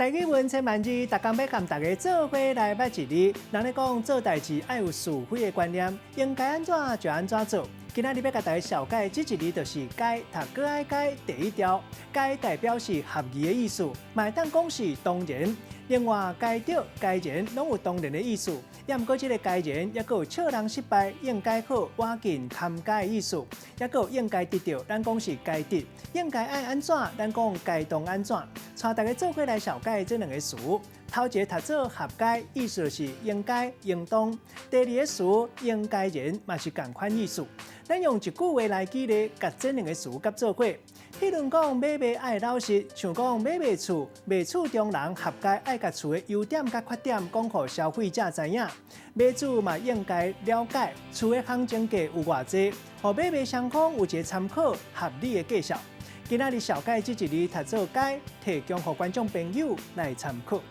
台語文千萬字，逐工欲共大家做伙來捌一字。人咧講做代誌愛有是非的觀念，應該按怎就按怎做。今仔日欲共大家紹介這一字，就是該讀閣愛該第一條，該代表是合宜的意思，嘛會當講是當然。另外，該著、該然攏有當然的意思。也毋過，這个該然猶閣有笑人失敗，應該好，倚近堪佳的意思。猶閣有應該得著，咱講是該得；應該愛按怎，咱講該當按怎。帶大家做伙來紹介這兩个詞。頭一个讀做合該，意思是應該、應當；第二个詞應該然，嘛是仝款意思。咱用一句話來舉例，共這兩个詞結做伙。譬如講買賣愛老實，像講買賣厝，賣厝中人合該愛共厝的優點佮缺點講予消費者知影。買主嘛應該了解厝的行情價有偌濟，予買賣雙方有一个參考合理的介紹。今仔日紹介這一字讀做該，提供予觀眾朋友來參考。